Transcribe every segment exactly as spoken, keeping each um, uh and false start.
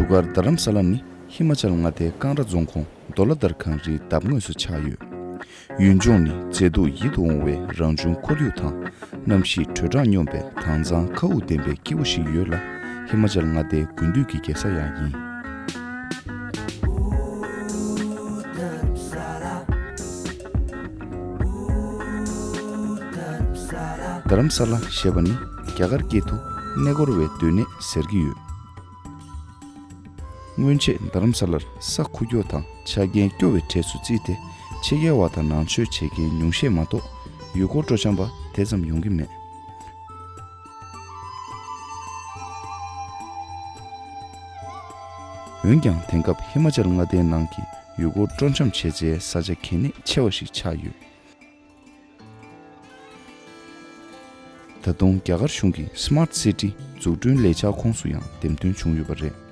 བཞུགས་སྒར་རྡ་རམ་ས་ལ་ནི་ཧི་མ་ཅལ་མངའ་སྡེའི་ཀང་ར་རྫོང་ཁོངས་དོ་ལ་དར་གངས་རིའི་འདབས་ངོས་སུ་ཆགས་ཡོད། ཡུལ་ལྗོངས་ནི་མཛེས་སྡུག་ཡིད་དུ་འོང་བའི་རང་བྱུང་ཁོར་ཡུག་དང་གནམ་གཤིས་དྲོད་གྲང་སྙོམས་པའི་དྭངས་གཙང་མཁའ་དབུགས་ལྡན་པའི་སྐྱེ་བོ་ཞིག་ཡོད་ལ། ཧི་མ་ཅལ་མངའ་སྡེའི་དགུན་དུས་ཀྱི་རྒྱལ་ས་ཡང་ཡིན། རྡ་རམ་ས་ལ་ཞེས་པ་ནི་རྒྱ་གར་སྐད་དུ་གནས་སྐོར་བའི་སྡོད་གནས་ཟེར་གྱི་ཡོད། སྔོན་ཆད་རྡ་རམ་ས་ལར་ས་ཁུག་ཀྱོག་དང་ཆ་རྐྱེན་སྐྱོ་བའི་གྲས་སུ་བརྩིས་ཏེ་ཕྱི་རྒྱལ་བ་དང་ནང་ཆོས་བྱེད་མཁན་ཉུང་ཤས་མ་གཏོགས་ཡུལ་སྐོར་སྤྲོ་འཆམ་པ་དེ་ཙམ་ཡོང་གི་མེད། འོན་ཀྱང་དེང་སྐབས་ཧི་མ་ཅལ་མངའ་སྡེའི་ནང་གི་ཡུལ་སྐོར་སྤྲོ་འཆམ་བྱེད་སའི་ས་ཆ་གལ་གནད་ཆེ་བ་ཞིག་ཆགས་ཡོད། ད་དུང་རྒྱ་གར་གཞུང་གི་སི་མཱར་ཊི་སི་ཊི་འཛུགས་སྐྲུན་ལས་འཆར་ཁོངས་སུ་ཡང་འདེམས་ཐོན་བྱུང་ཡོད་པ་རེད།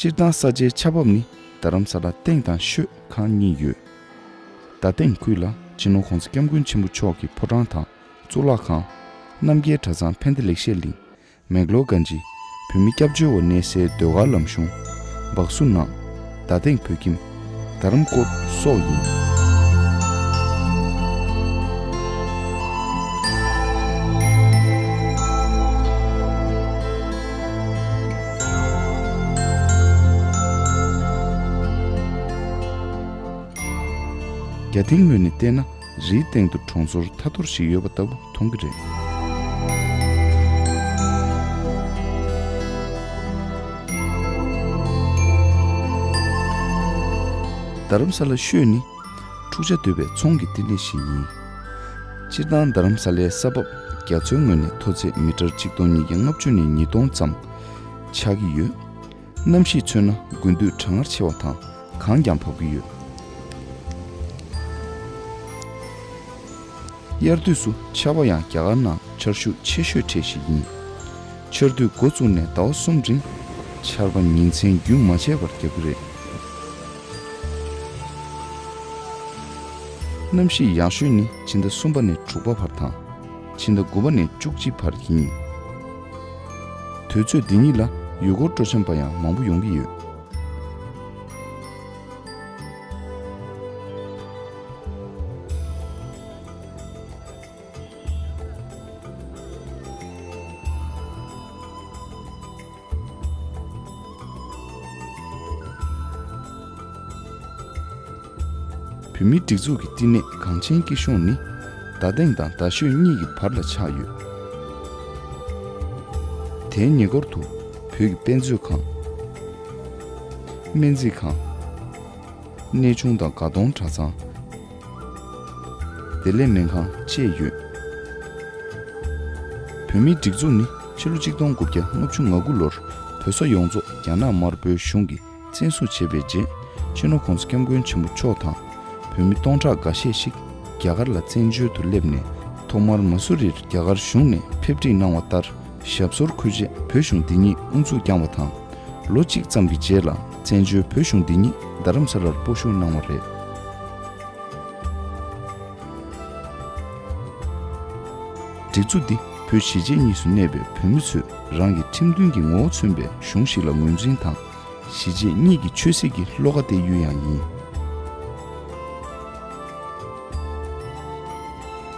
སྤྱིར་བཏང་ས་ཆའི་ཆགས་བབ་ནི་རྡ་རམ་ས་ལ་སྟེང་དང་ཤོད་ཁང་གཉིས་ཡོད། རྡ་སྟེང་ཁུལ་ལ་སྤྱི་ནོར་༧གོང་ས་༧སྐྱབས་མགོན་ཆེན་པོ་མཆོག་གི་ཕོ་བྲང་དང་གཙུག་ལག་ཁང་། རྣམ་རྒྱལ་གྲྭ་ཚང་ཕན་བདེ་ལེགས་བཤད་གླིང་། མེག་ལོར་གྷན་ཇི། བོད་མི་སྐྱབས་བཅོལ་བ་གནས་སའི་ཟློས་གར་ལམ་གཞུང་། བག་སུ་ནང་། རྡ་སྟེང་བོད་ཁྱིམ། རྡ་རམ་སྐོར་སོགས་ཡིན། རྒྱ་ཐིང་ངོས་ནས་བལྟས་ན། རིའི་སྟེང་དུ་གྲོང་ཚོར་ཐ་ཐོར་ཞིག་ཡོད་པ་ལྟ་བུ་མཐོང་གི་རེད། རྡ་རམ་ས་ལ་ཤོད་ནི་འཁྲུག་ཆ་དོད་པའི་ཚོང་གི་བསྟི་གནས་ཤིག་ཡིན། སྤྱིར་བཏང་རྡ་རམ་ས་ལའི་ས་བབ་རྒྱ་མཚོའི་ངོས་ནས་མཐོ་ཚད་མི་ཊར་གཅིག་སྟོང་ཉིས་བརྒྱ་ལྔ་བཅུ་ནས་ཉིས་སྟོང་ཙམ་ཆགས་ཀྱི་ཡོད། གནམ་གཤིས་མཚོན་ན་དགུན་དུས་གྲང་ངར་ཆེ་བ་དང་། གངས་ཀྱང་བབས་ཀྱི་ཡོད། དབྱར་དུས་སུ་ཆར་པ་ཡང་རྒྱ་གར་ནང་ཆར་ཤུགས་ཆེ་ཤོས་གྲས་ཤིག་ཡིན། ཆར་དུས་འགོ་བཙུགས་ནས་ཟླ་བ་གསུམ་རིང་ཆར་པ་ཉིན་མཚན་རྒྱུན་མ་ཆད་པར་བརྒྱབ་ཀྱི་རེད། གནམ་གཤིས་ཡག་ཤོས་ནི་ཕྱི་ཟླ་གསུམ་པ་ནས་དྲུག་པ་བར་དང་། ཕྱི་ཟླ་དགུ་པ་ནས་བཅུ་གཅིག་བར་ཡིན། དུས་ཚོད་འདི་གཉིས་ལ་ཡུལ་སྐོར་སྤྲོ་འཆམ་པ་ཡང་མང་པོ་ཡོང་གི་ཡོད། བོད་མིའི་སྒྲིག་འཛུགས་ཀྱི་བསྟི་གནས་གངས་ཅན་སྐྱིད་གཤོངས་ནི་རྡ་སྟེང་དང་རྡ་ཤོད་གཉིས་ཀྱི་བར་ལ་ཆགས་ཡོད། དེའི་ཉེ་འཁོར་དུ་བོད་ཀྱི་དཔེ་མཛོད་ཁང་། སྨན་རྩིས་ཁང་། གནས་ཆུང་དང་དགའ་གདོང་གྲྭ་ཚང་། བདེ་ལེགས་སྨན་ཁང་བཅས་ཡོད། བོད་མིའི་སྒྲིག་འཛུགས་ནི་ཕྱི་ལོ་ཆིག་སྟོང་དགུ་བརྒྱ་ལྔ་བཅུ་ང་དགུ་ལོར་བོད་ས་ཡོངས་རྫོགས་རྒྱ་ནག་དམར་པོའི་གཞུང་གིས་བཙན་བཟུང་བྱས་པའི་རྗེས། སྤྱི་ནོར་༧གོང་ས་༧སྐྱབས་མགོན་ཆེན་པོ་མཆོག་དང་། བོད་མི་སྟོང་ཕྲག་འགའ་ཤས་ཤིག་རྒྱ་གར་ལ་བཙན་བྱོལ་དུ་སླེབས་ནས། ཐོག་མར་མ་སུ་རིར་རྒྱ་གར་གཞུང་ནས་ཕེབས་སྒྲིག་གནང་བ་ལྟར། ཞབས་སོར་འཁོད་རྗེས་བོད་གཞུང་འདི་ཉིད་དབུ་འཛུགས་བསྐྱངས་པ་དང་། ལོ་གཅིག་ཙམ་གྱི་རྗེས་ལ་བཙན་བྱོལ་བོད་གཞུང་འདི་ཉིད་རྡ་རམ་ས་ལར་སྤོ་བཞུགས་གནང་བ་རེད། སྒྲིག་འཛུགས་འདི་བོད་གཞིས་བྱེས་གཉིས་སུ་གནས་པའི་བོད་མི་ཚོས་རང་གི་ཁྲིམས་མཐུན་གྱི་ངོ་བོ་མཚོན་པའི་གཞུང་ཞིག་ལ་ངོས་འཛིན་དང་། གཞིས་བྱེས་གཉིས་ཀྱི་ཆོས་སྲིད་ཀྱི་བློ་ཁ་གཏད་ཡུལ་ཡང་ཡིན།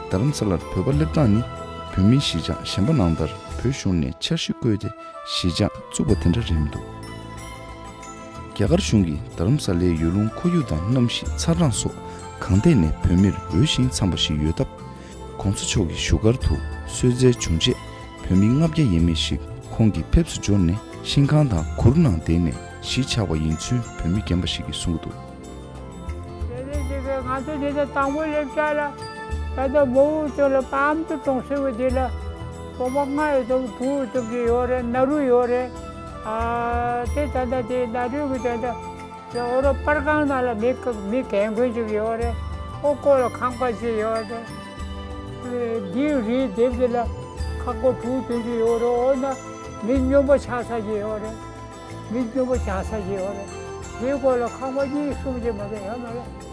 རྡ་རམ་ས་ལར་བོད་པ་སླེབས་སྟངས་ནི། བོད་མིའི་གཞིས་ཆགས་གཞན་པ་ནང་ལྟར་བོད་གཞུང་ནས་འཆར་གཞི་བཀོད་དེ། གཞིས་ཆགས་བཙུགས་པ་དེ་འདྲ་རེད་མི་འདུག་རྒྱ་གར་གཞུང་གིས་རྡ་རམ་ས་ལའི་ཡུལ་ལུང་ཁོར་ཡུག་དང་གནམ་གཤིས་ཚ་གྲང་སོགས་གང་ཐད་ནས་བོད་མིར་འོས་ཤིང་འཚམས་པ་ཞིག་ཡོད་སྟབས། ༸གོང་ས་མཆོག་གི་བཞུགས་སྒར་དུ་གསོལ་སྩལ་བྱུང་རྗེས། བོད་མི་ལྔ་བརྒྱ་ཡས་མས་ཤིག་ཁོང་གིས་ཕེབས་སུ་འབྱོར་ནས་ཤིང་ཁང་དང་གུར་ནང་བསྡད་ནས་གཞིས་ཆགས་པ་ཡིན་ཚུལ་བོད་མི་རྒན་པ་ཞིག་གིས་གསུང་གི་འདུག་དེ་ནས་ཅིག་གིས་ང་ཚོ་འདི་ནས་དང་པོ་སླེབས་ཆ་ལ། ད་ལྟ་མོ་བོ་ཚོ་ལ་པའམ་དུ་གྲོང་གསེབ་འདི་ལ་གྲོང་པ་ལྔ་ཡོད་དམ་དྲུག་ཡོད་དམ་ཅིག་ཡོད་རེད། ནཱ་རུ་ཡོད་རེད། ཨ་དེ་ད་ལྟ་དེ་ནཱ་རུ་གི་ད་ལྟ་དེ་འོ་རོ་པར་ཁང་ནང་ལ་མི་མི་རྒན་རྒོན་ཅིག་ཡོད་རེད། ཨོ་ཀོ་ལ་ཁང་པ་ཅིག་ཡོད་རེད། འདིའི་རིའི་ལྡེབས་འདི་ལ་ཁང་པ་དྲུག་བདུན་ཅིག་ཡོད་རེད། འོ་ན་མི་སྨྱོན་པ་ཆགས་ས་ཅིག་ཡོད་རེད། མི་སྨྱོན་པ་ཆགས་ས་ཅིག་ཡོད་རེད། དེའི་སྐོར་ལ་ཁང་པ་གཉིས་གསུམ་ཅིག་མ་གཏོགས་ཡོད་མ་རེད།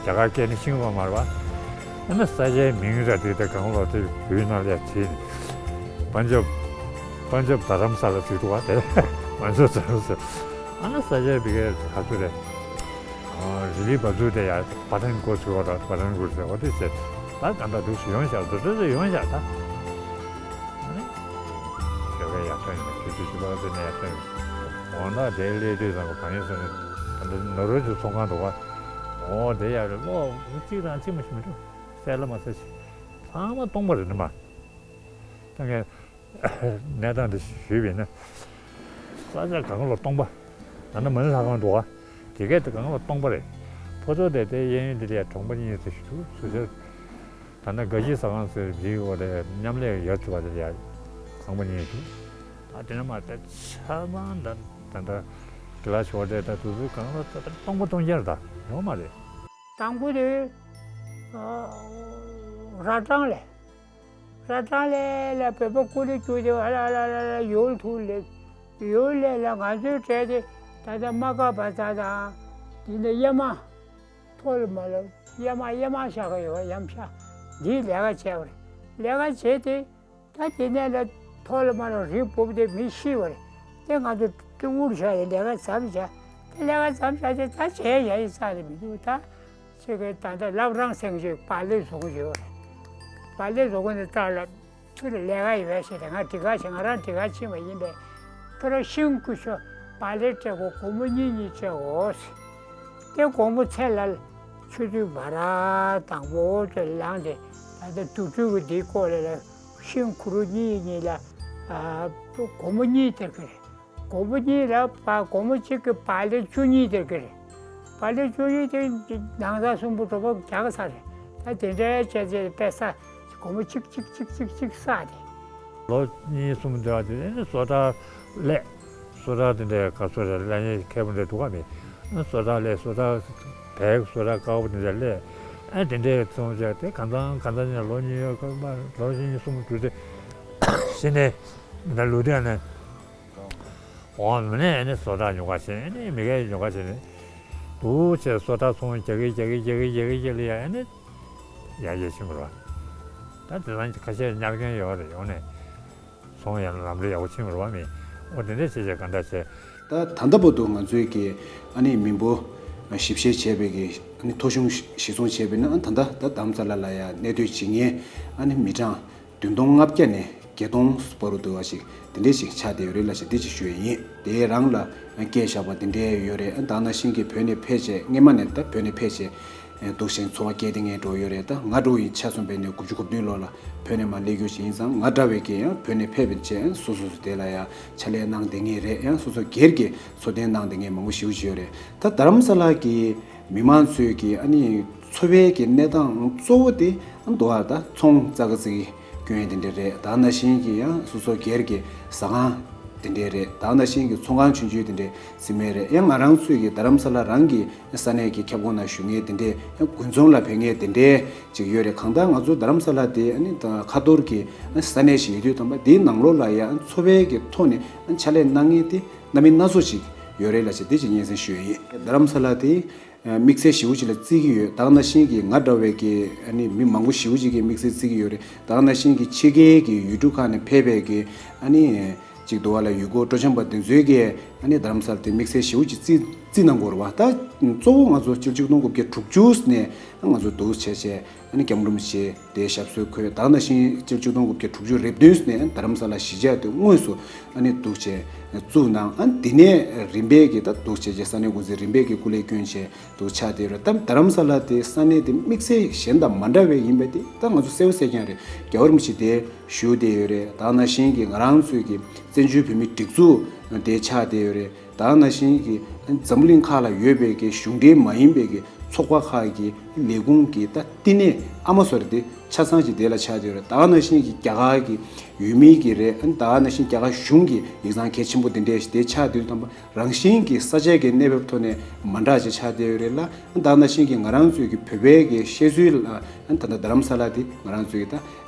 རྒྱ་གར་སྐད་ནི་ཤེས་ཀྱི་ཡོད་མ་རེད་པ། ཨ་ནི་ས་ཆའི་མིང་ར་དེ་དེ་གང་ལོག་དེ་བོད་ནང་ལ་བྲིས་ནས། པན་ཇབ། པན་ཇབ་རྡ་རམ་ས་ལ་ཟེར་འདུག་བ་དེ། པན་ཇབ་རྡ་རམ་ས་ལ། ཨ་ནི་ས་ཆའི་བི་གའི་ག་ཚོད་རེད། རི་ལི་བ་ཚུ་དེ་ཡ་པ་ཐན་གོ་ཟེར་བ་དང་པ་ཐན་གོ་ཟེར་བ་དེ་བྱས། ད་ག་འདྲ་འདུག་ཟེར་ཡོང་ཤག་འདུག་འདུག་ཟེར་ཡོང་ཤག་ད། ཨ་ནི་ཁྱོད་ཀ་ཡག་ཐོན་ཡིན་པ་ཁྱོད་ཚོ་ཞུ་བ་ཟེར་ནས་ཡག་ཐོན་ཡིན། འོ་ན་དེ་སླེབས་དུས་ཙམ་པ་གང་ཡིན་ཟེར་ན། ད་ནོར་ཝེ་ཚོ་ཚོང་ཁང་འདུག་བ། འོ་དེ་ཡ་རེད། ལོ་གཅིག་དང་གཅིག་མ་ཞིག་མི་འགྲོ། གསལ་ལ་མ་གསལ་ཞིག་ཚང་མ་སྟོང་པ་རེད་ནི་མ། ད་ངས་གནས་སྟངས་འདི་ཞུས་པ་ཡིན་ན། ས་ཆ་གང་ལ་སྟོང་པ། ད་ནི་མ་ཎི་ལྷ་ཁང་འདུག་བ། དེ་གས་དེ་གང་ལ་སྟོང་པ་རེད། ཕོ་ཚོ་དེ་དེ་གཡས་གཡོན་དེ་ལ་ཡ་གྲོང་པ་གཉིས་ཙམ་ཞིག་འདུག་སུ་ཟེར། ད་ནི་དགའ་སྐྱིད་ཟ་ཁང་ཟེར་བྱིའུ་འོ་དེ་མཉམ་ལས་ཡོད་ཚུལ་བ་དེ་ལ་ཡ་ཁང་པ་གཉིས་འདུག་ད་དེ་ནི་མ་དེ་ཆ་ཚང་ད་ད་ད་དེ་ལ་ཞོར་དེ་ད་དུ་དུ་གང་ལ་ད་ད་སྟོང་པ་སྟོང་རྐྱང་རེད། ད་ཡོད་མ་རེད། དང་པོ་དེ་ར་གྲང་ལས། ར་གྲང་ལས་ལ་བོད་པ་ཀུ་ལི་བཅུ་དེ་ཨ་ལ་ཨ་ལ་ཨ་ལ་ཡོལ་ཐུག་ལས། ཡོལ་ལས་ལ་ང་ཚོའི་གྲས་དེ་ད་ལྟ་མ་ཀ་བ་ཙ་དང་། དེ་ནས་གཡའ་མ། མཐོ་ལ་མ་ལ་གཡའ་མ་གཡའ་མ་ཤ་ཁ་ཡོད་གཡམ་ཤ། འདིའི་ལས་ཀ་བྱས་པ་རེད། ལས་ཀ་བྱས་ཏེ། ད་དེ་ནས་ལ་མཐོ་ལ་མ་ལ་རི་སྤུབས་ཏེ་མི་ཤི་བ་རེད། དེ་ང་ཚོ་དབུར་བཞག་ཡི་ལས་ཀ་མཚམས་བཞག་དེ་ལས་ཀ་མཚམས་བཞག་དེ་ད་བྱས་ཡ་ཡི་ས་རེད་མི་འདུག་ད་ཅིག་གི་ད་ལྟ་བླ་བྲང་སེང་ཆེན་བག་ལེབ་བཟོ་གི་ཡོད་རེད། བག་ལེབ་བཟོ་གི་འདི་ལྟར་ལ་ཚུར་ལས་ཀ་ཡི་བས་ཞེས་ཏེ་ང་འགྲིག་ག་ཞེས་ང་རང་འགྲིག་ག་ཕྱིན་པ་ཡིན་པས། ཁྱོད་རང་ཤིང་ཀུ་ཤོ་བག་ལེབ་སྤྲད་གོ་སྒོར་མོ་གཉིས་གཉིས་སྤྲད་གོ་ཟེར། དེ་དགོང་མོ་ཚེ་ལ་ཆུ་ཚོད་བར་དང་པོ་དེ་ལངས་ཏེ་ད་ལྟ་དུག་སྦྲུལ་གྱི་འདིའི་སྐོར་ལ་ལ་ཤིང་གུ་རུ་གཉིས་གཉིས་ལ་ཨ་སྒོར་མོ་གཉིས་སྟེར་གི་རེད། སྒོར་མོ་གཉིས་ལ་བ་སྒོར་མོ་གཅིག་གི་བག་ལེབ་བཅུ་གཉིས་སྟེར་གི་རེད། བག་ལེབ་བཅུ་གཉིས་དེ་ནང་ཚགས་སུམ་བུ་དྲོ་པོ་རྒྱག་ས་རེད། ད་དེ་འདྲའི་བྱས་ཚེ་དཔེ་ས་སྒོར་མོ་གཅིག་གཅིག་གཅིག་གཅིག་གཅིག་ས་དེ། ལོ་གཉིས་གསུམ་འདྲ་བ་དེ་ནི་བཟོ་གྲྭ་ལས། བཟོ་གྲྭ་དེ་འདྲའི་ག་ཚོད་རེད། ལས་ཉེས་མཁས་པོ་འདྲ་འདུག་ག་མེད། བཟོ་གྲྭ་ལས་བཟོ་གྲྭ་བས་བཟོ་གྲྭ་དཀར་པོ་དེ་འདྲ་ལས། ཨ་དེ་འདྲའི་ཚོང་བྱས་ཏེ་གང་ཚང་གང་ཚང་ཉིན་ལོ་གཉིས་ཡོད་སྐར་མ་ལོ་གཉིས་གསུམ་དུས་དེ་ཕྱི་ནས་མི་འདྲ་ལུས་དེ་ནས་འོང་མི་ནས་ཨ་ནི་བཟོ་གྲྭ་ཉོ་ག་བྱས་ཨ་ནི་མི་གའི་ཉོ་ག་བྱས་ནས་འདུག་བྱས་བཟོ་གྲྭ་ཚོང་རྒྱག་གི་རྒྱག་གི་རྒྱག་གི་རྒྱག་གི་རྒྱག་གི་ལ་ཡ་ཨ་ནི་ཡར་རྒྱས་ཕྱིན་པ་རེད། ད་དེ་ཚང་ཁ་ཤས་ཉར་མཁན་ཡོད་རེད། ཡོང་ནས། སོང་ཡང་ལམ་རེ་ཡག་པོ་ཕྱིན་པ་རེད་བ་མི། ཨོ་དེ་འདྲས་བྱས་བྱས་ག་འདྲ་བྱས། ད་ད་ལྟ་བར་དུ་ང་ཚོའི་གི་ཨ་ནི་མི་འབོར་ཞིབ་བཤེར་བྱས་པའི་གི་ཨ་ནི་ཐོ་གཞུང་གཞི་བཟུང་བྱས་པ་ཡིན་ན་ད་ལྟ་ད་རྡ་རམ་ས་ལ་ལ་ཡ་གནས་སྡོད་བྱེད་མཁན་ཨ་ནི་མི་གྲངས་བདུན་སྟོང་ལྔ་བརྒྱ་ནས་བརྒྱད་སྟོང་བར་དུ་འདུ་བ་ཞིག་དེ་འདྲས་ཞིག་ཆགས་བསྡད་ཡོད་རེད་ལ་ཞེས་དེ་ཅིག་ཞུ་ཡས་ཡིན། དེ་རང་ལ་སྐད་བཞག་པ་དེ་འདྲས་ཡོད་རེད། ད་ནང་བཞིན་གི་བོད་ནས་ཕེབས་བྱས་སྔས་མ་ནས་ད་བོད་ནས་ཕེབས་བྱས། འདུག་ཞིང་འཚོ་བ་སྐྱེལ་བསྡད་མཁན་འགྲོ་ཡོད་རེད། ད་ང་འགྲོ་ཡི་ཆ་མཚོན་པའི་ནས་དགུ་བཅུ་གོ་བདུན་ལོ་ལ་བོད་ནས་མར་སླེབས་རྒྱུ་ཞིག་ཡིན་ཙང་ང་འདྲ་བའི་གི་ཡང་བོད་ནས་ཕེབས་པའི་རྗེས་སོ་སོ་སོ་དེ་ལ་ཡང་ཕྱག་ལས་གནང་བསྡད་མཁན་རེད། ཡང་སོ་སོ་སྒེར་གྱི་འཚོ་རྟེན་གནང་བསྡད་མཁན་མང་པོ་ཞེ་པོ་ཅིག་ཡོད་རེད། ད་རྡ་རམ་ས་ལ་གི་མི་མང་ཚོས་གི་ཨ་ནི་འཚོ་བའི་གི་གནས་སྟངས་གཙོ་བོ་དེ་འདུག་ཨ་ད་ཚོང་ཙག་ཙིག་སྐྱོན་ཡས་དེ་འདྲ་རེད། ད་ནང་བཞིན་གྱི་ཡང་སོ་སོ་སྒེར་གྱི་ཟ་ཁང་དེ་འདྲ་རེད། ད་ནང་བཞིན་གྱི་ཚོང་ཁང་ཆུང་ཆུང་དེ་འདྲ་རྩིས་མེད་རེད། ཡང་ང་རང་ཚོས་ཀྱི་རྡ་རམ་ས་ལ་རང་གི་ས་གནས་ཀྱི་ཁྱབ་ཁོངས་ནང་བཞུགས་མཁན་དེ་འདྲས་ཡང་དགུན་ཚོང་ལ་ཕེབས་མཁན་དེ་འདྲས་ཅིག་ཡོད་རེད། གང་ལྟར་ང་ཚོ་རྡ་རམ་ས་ལ་དེ་ཨ་ནི་ད་ཁ་ཐོར་གྱི་ས་གནས་ཤིག་ཡིན་དུས་ཙམ་པ་དེའི་ནང་ལོགས་ལ་ཡང་འཚོ་བའི་གི་ཐོག་ནས་ཕྱག་ལས་གནང་མཁན་དེ་སྣ་མིན་སྣ་ཚོགས་ཅིག་ཡོད་རེད་ལ་ཞེས་དེ་ཅིག་སྙན་སེང་ཞུ་ཡས་ཡིན། རྡ་རམ་ས་ལ་དེ་དམིགས་བསལ་ཞེ་པོ་ཅིག་ལ་བརྩི་གི་ཡོད། ད་ག་ནང་བཞིན་གྱི་ང་འདྲ་བའི་གི་ཨ་ནི་མི་མང་པོ་ཞེ་པོ་ཅིག་གིས་དམིགས་བསལ་བརྩི་གི་ཡོད་རེད། ད་ག་ནང་བཞིན་གྱི་ཕྱི་རྒྱལ་གྱི་ཡུལ་གྲུ་ཁག་ནས་ཕེབས་པའི་གི་ཨ་ནི་ཅིག་འདུག་བ་ལ་ཡུལ་སྐོར་སྤྲོ་འཆམ་པ་དེ་ཚོའི་གི་ཨ་ནི་རྡ་རམ་ས་ལ་དེ་དམིགས་བསལ་ཞེ་པོ་ཅིག་བརྩི་བརྩི་གནང་དགོས་རེད་བ། ད་གཙོ་བོ་ང་ཚོ་སྤྱི་ལོ་ཆིག་སྟོང་དགུ་བརྒྱ་དྲུག་ཅུ་ནས་ང་ཚོ་འདུག་བྱས་བྱས་ཨ་ནི་སྐྱབས་མགོན་རིན་པོ་ཆེ་དེའི་ཞབས་སོར་འཁོད། ད་ག་ནང་བཞིན་སྤྱི་ལོ་ཆིག་སྟོང་དགུ་བརྒྱ་དྲུག་ཅུ་རེ་བདུན་ནས་རྡ་རམ་ས་ལ་གཞིས་ཆགས་དེ་དངོས་སུ་ཨ་ནི་འདུག་བྱས་བཙུགས་གནང་། ཨ་ནི་དེ་ནས་རིམ་པས་ཀྱི་ད་འདུག་བྱས་བྱས་ས་གནས་འགོ་འཛིན་རིམ་པས་ཀྱི་སྐུ་ལས་བསྐྱོན་བྱས་འདུག་ཆགས་བསྡད་ཡོད་རེད། ད་རྡ་རམ་ས་ལ་དེ་ས་གནས་དེ་དམིགས་བསལ་གཞན་དང་མ་འདྲ་བའི་ཡིན་པ་དེ་ད་ང་ཚོ་གསལ་པོ་གསལ་རྐྱང་རེད། རྒྱལ་བ་རིན་པོ་ཆེ་དེ་བཞུགས་བསྡད་ཡོད་རེད། ད་ག་ནང་བཞིན་གྱི་ང་རང་ཚོའི་གི་བཙན་བྱོལ་བོད་མིའི་སྒྲིག་འཛུགས་དེ་ཆགས་བསྡད་ཡོད་རེད། ད་ག་ནང་བཞིན་གྱི་འཛམ་བུ་གླིང་ཁག་ལ་ཡོད་པའི་གི་གཞུང་འབྲེལ་མ་ཡིན་པའི་གི་ཚོགས་པ་ཁག་གི་ལས་ཁུངས་ཀྱི་ད་བསྟི་གནས་ཨ་མ་སོ་རེད། དེ་ཆ་ཚང་ཞིག་དེ་ལ་ཆགས་བསྡད་ཡོད་རེད། ད་ག་ནང་བཞིན་གྱི་རྒྱ་གར་གྱི་ཡུལ་མི་གི་རེད། ད་ག་ནང་བཞིན་རྒྱ་གར་གཞུང་གི་ཡིག་ཚང་གལ་ཆེན་པོ་དེ་འདྲས་ཞིག་དེ་ཆགས་བསྡད་དུས་ཙམ་པ་རང་བཞིན་གྱི་ས་ཆ་གི་གནས་བབ་ཐོག་ནས་མ་འདྲ་ཅིག་ཆགས་བསྡད་ཡོད་རེད་ལ། ད་ག་ནང་བཞིན་གྱི་ང་རང་ཚོའི་གི་བོད་པའི་གི་བཤད་སྲོལ་ལ་ད་ལྟ་རྡ་རམ་ས་ལ་དེ་ང་རང་ཚོའི་གི་ད་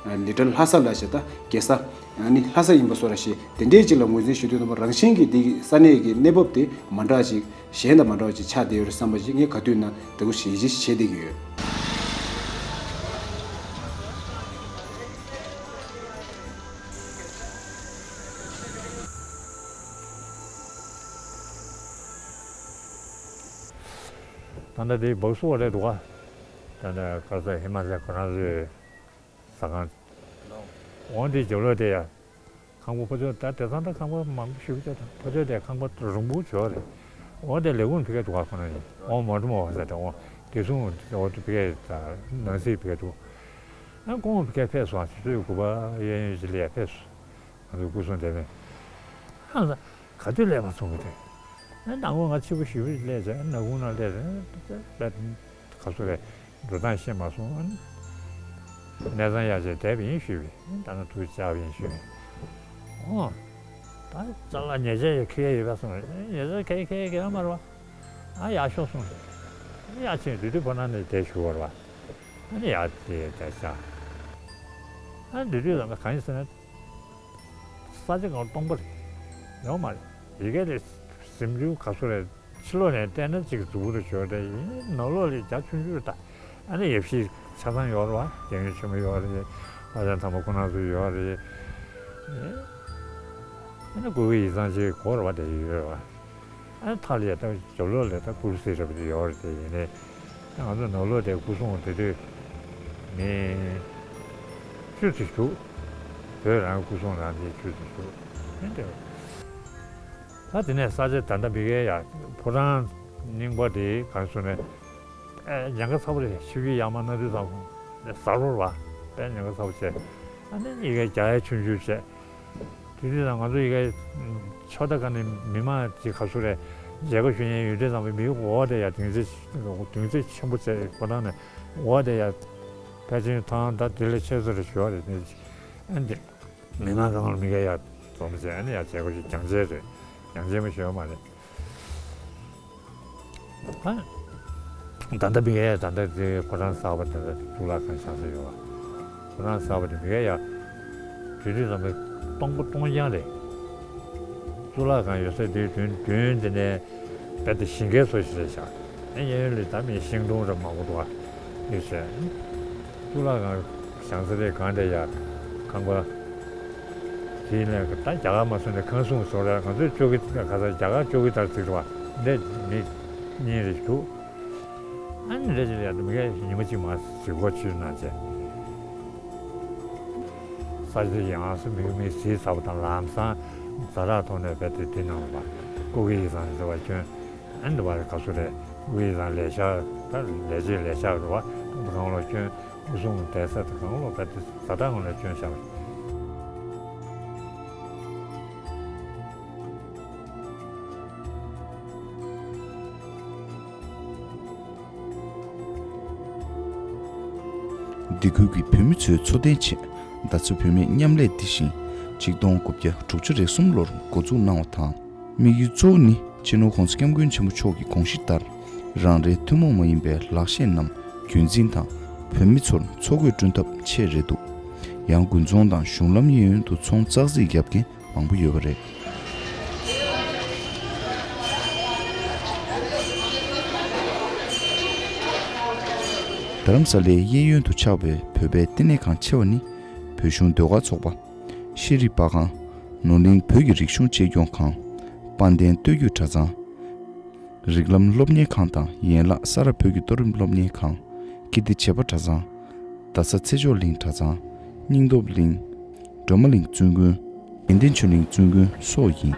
ལི་ཊལ་ལྷ་ས་ལ་ཞེས་ད་རྒྱལ་ས་ཨ་ནི་ལྷ་ས་ཡིན་པ་སོགས་ར་ཞེས་དེ་འདྲས་ཅིག་ལ་ངོས་འཛིན་ཞུ་དུས་ཙམ་པ་རང་བཞིན་གྱི་དེ་ས་གནས་ཀྱི་གནས་བབ་དེ་མ་འདྲ་ཅིག་གཞན་དང་མ་འདྲ་བ་ཅིག་ཆགས་བསྡད་ཡོད་རེད་བསམ་པ་ཞིག་ངས་ག་དུས་ན་དེ་གུ་ཞེ་ཅིག་བྱེད་བསྡད་ཀྱི་ཡོད། ད་ལྟ་དེ་སྦག་སུ་བ་རེད་འདུག་ག་ད་ལྟ་ག་ས་ཧི་མ་ལ་ཁོ་རང་ཚོའི་ཟ་ཁང་། འོང་དེ་རྒྱབ་ལོགས་དེ་ཡ། ཁང་པ་ཕོ་ཚོད་ད་དེང་སང་ད་ཁང་པ་མང་པོ་ཞིག་ད་ཕོ་ཚོད་དེ་ཁང་པ་རིང་པོ་བྱོས་རེད། འོ་དེ་ལས་ཁུངས་ཕ་གིར་འདུག་ག་ཁོ་ན་ཡིན། འོ་མོ་ཊ་མོ་བ་ཟེར་དེ་འོ་དེ་སུང་འོ་དེ་ཕ་གིར་ད་ནང་སྲིད་ཕ་གིར་འདུག་ཨ་ཁོང་ཕ་གིར་ཕེབས་སོང་། ཆུ་ཚོད་དགུ་པ་གཡས་གཡོན་ཞིག་ལ་ཡ་ཕེབས་སོང་། ང་ཚོ་སྐུ་སྲུང་དེ་མེད། ཨ་ལ་ག་དུས་སླེབས་པ་སོང་གི་དེ། ཨ་ནང་ཁོ་ང་ཕྱི་པོ་ཞིག་སླེབས་ཚེ་ཨ་ནང་ཁུང་ནང་སླེབས་ཚེ་ག་སུ་རེད། འགྲོ་སྟངས་ཤེས་མ་སོང་། གནས་ཚང་ཡར་བཅར་བསྡད་པ་ཡིན་ཞུས་པས། ད་ནི་ཐུགས་བཅག་པ་ཡིན་ཞུས་པས། ཨོ། ད་ཅ་ལག་ཉལ་ཆས་ཡོད་ཁེ་ཡོད་པ་སོང་རེད། ཉལ་ཆས་ཁེ་ཁེ་ཁེ་མ་རེད་པ། ཨ་ཡར་ཤོག་སོང་རེད། ཨ་ཡར་ཕྱིན་དུས་དུས་ཕོ་ནང་ནས་དེ་ཞུ་བར་བ། ཨ་ནི་ཡར་དེ་དེ་བཅར། ཨ་དུས་དུས་ལ་གང་ཡིན་ཟེར་ན། ས་ཆ་གང་སྟོང་པ་རེད། ཡོད་མ་རེད། ཡི་གེ་རེད། གཟིམ་ཆུང་ག་སུ་རེད། ཕྱི་ལོགས་ནས་བལྟས་ན་གཅིག་གཟུགས་པོ་རུ་ཞོར་དེ་ཡིན། ནང་ལོགས་ལས་རྒྱ་ཆུང་ཆུང་རེད་ད། ཨ་ནི་ཡབ་གཞིས་ཆ་ཚང་ཡོད་རེད་བ། རྒྱལ་ཡུམ་ཆེན་མོ་ཡོད་རེད། ཕ་བྱང་དམ་པ་ཁོ་རང་ཚོ་ཡོད་རེད། ཨ་ནི་གུ་གེ་ཡིག་ཚང་ཅིག་གོ་རེད་བ། དེ་ཡོད་རེད་བ། ཨ་ནི་མཐའ་ལ་ཡ་ད་རྒྱབ་ལོགས་ལ་ད་ཀུར་སི་རེད་པ་དེ་ཡོད་རེད། དེ་ཡིན་ནའི་ང་ཚོ་ནང་ལོགས་དེ་སྐུ་སྲུང་དེ་དུས་མི་བཅུ་ཙམ་བཞུགས། བོད་རང་སྐུ་སྲུང་རང་དེ་བཅུ་ཙམ་བཞུགས། ཨ་ནི་དེ། ད་དེ་ནས་ས་ཆ་ད་ལྟ་མི་གའི་ཡ་ཕོ་བྲང་རྙིང་པ་དེ་གང་སོང་ནས་ཨེ་ཉེན་ཁ་ཚ་པོ་རེད། ཆུ་ཡུར་ཡར་མར་གནང་དུས་ཙམ་གཟར་རོ་བ། དཔེ་ཉེན་ཁ་ཚ་པོ་བྱས། ཨ་ནི་ཡི་གེ་རྒྱག་ཡ་ཆུང་ཆུང་བྱས། དེ་དུས་ཙམ་ང་ཚོ་ཡི་གེ་ཆོ་ད་ག་ནས་མི་མང་ཅིག་ག་སུ་རེད། མཇལ་ཁ་ཞུ་མཁན་ཡོད་དུས་ཙམ་པའི་མི་འོ་དེ་ཡ་དུང་རྩེ་དུང་རྩེ་ཆེན་པོ་བྱས་ཁོ་ན་ནས་འོ་དེ་ཡ་ཕལ་ཆེར་ཐང་ད་དེ་ལས་ཆེ་ས་རེད་ཞུ་བ་རེད། དེ་ཨ་ནི་དེ། མི་མང་གང་ལ་མི་ག་ཡ་འཛོམས་བྱས་ཨ་ནི་ཡ་བྱེད་སྒོ་ཞིག་སྦྱང་བྱས་རེད། སྦྱང་བྱས་མ་ཞུ་བ་མ་རེད། ཨ་ད་ལྟ་མི་ག་ཡ་ད་ལྟ་དེ་ཕོ་བྲང་གསར་པ་དེ་ལ་གཙུག་ལག་ཁང་བཞེངས་ས་ཡོད་བ། ཕོ་བྲང་གསར་པ་དེ་མི་ག་ཡ་དུས་དུས་ཙམ་པའི་སྟོང་པ་སྟོང་རྐྱང་རེད། གཙུག་ལག་ཁང་ཡོད་ས་དེའི་མདུན་མདུན་དེ་ནས་རྦད་དེ་ཞིང་ཁའི་བཟོ་ཞིག་རེད་ཤག་ཨེ་གཡས་གཡོན་ལ་ད་མི་ཤིང་སྡོང་ར་མང་པོ་འདུག་ཨ། ཡོད་ཟེར། གཙུག་ལག་ཁང་བཞེངས་ས་རེད། གང་དེ་ཡ་ཁང་པ། དེའི་ནས་ད་རྒྱ་གར་མ་སོང་ནས་ཁང་སྲུང་བཟོ་ར་ང་ཚོའི་ཅོ་ཀི་ག་ས་རྒྱ་གར་ཅོ་ཀི་དར་ཚིག་རེད་བ། འདི་མི་གཉིས་རེ་འདུག་ཨ་ནི་རེ་ཅིག་ཡ་མི་ག་ཉི་མ་གཅིག་མ་གཟིགས་སྐོར་ཆུ་གནང་བྱས། ས་ཆ་ཡང་སུ་མི་གི་མི་གཟིགས་ཚར་བ་དང་ལམ་སང་ཛ་དྲག་ཐོག་ནས་རྦད་དེ་དེ་གནང་བ། ཀུ་གེ་ཡིག་ཚང་ཟེར་བ་སྐྱོན། ཨ་ནི་བར་ག་སུ་རེད། ཀུ་གེ་ཡིག་ཚང་ལས་འཆར་ད་ལས་བྱེད་ལས་འཆར་རེད་བ། གང་ལོ་སྐྱོན། སྐུ་སྲུང་བསྡད་ས་དེ་གང་ལོ་རྦད་དེ་ཛ་དྲག་ངང་ལ་སྐྱོན་བཞག་པ། སྡེ་ཁུལ་གྱི་བོད་མི་ཚོའི་འཚོ་རྟེན་ཆེད་རྡ་ས་བུད་མེད་མཉམ་ལས་འདི་བཞིན་ཆིག་སྟོང་དགུ་བརྒྱ་དྲུག་ཅུ་རེ་གསུམ་ལོར་འགོ་འཛུགས་གནང་བ་དང་། དམིགས་ཡུལ་གཙོ་བོ་ནི་སྤྱི་ནོར་༸གོང་ས་༸སྐྱབས་མགོན་ཆེན་པོ་མཆོག་གི་དགོངས་གཞི་ལྟར་རང་རེའི་ཐུན་མོང་མ་ཡིན་པའི་ལག་ཤེས་རྣམས་རྒྱུན་འཛིན་དང་བོད་མི་ཚོར་འཚོ་གོས་བསྐྲུན་ཐབས་ཆེད་རེད་འདུག་ཡང་དགུན་ཚོང་དང་གཞུང་ལམ་གཡས་གཡོན་དུ་ཚོང་ཙག་ཙིག་བརྒྱབ་མཁན་མང་པོ་ཡོད་པ་རེད། རྡ་རམ་ས་ལའི་གཡས་གཡོན་དུ་ཆགས་པའི་བོད་པའི་བསྟི་གནས་ཁང་ཆེ་བ་ནི་བོད་གཞུང་ཟློས་གར་ཚོགས་པ། ཤེས་རིག་པ་ཁང་། ནོར་གླིང་བོད་ཀྱི་རིག་གཞུང་གཅེས་སྐྱོང་ཁང་། དཔལ་ལྡན་སྟོད་རྒྱུད་གྲྭ་ཚང་། རིགས་ལམ་སློབ་གཉེར་ཁང་དང་ཡན་ལག་ས་རཱ་བོད་ཀྱི་གཏོ་རིམ་སློབ་གཉེར་ཁང་། ཀིརྟི་བྱེས་པ་གྲྭ་ཚང་། རྡ་ས་ཚེ་མཆོག་གླིང་གྲྭ་ཚང་། སྙིང་སྟོབས་གླིང་། སྒྲོལ་མ་གླིང་བཙུན་དགོན། དགེ་ལྡན་ཆོས་གླིང་བཙུན་དགོན་སོགས་ཡིན།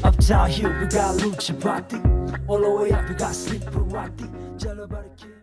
Uptown here, we got Lucha Party. All the way up, we got Sleeper Party. Tell about the kid.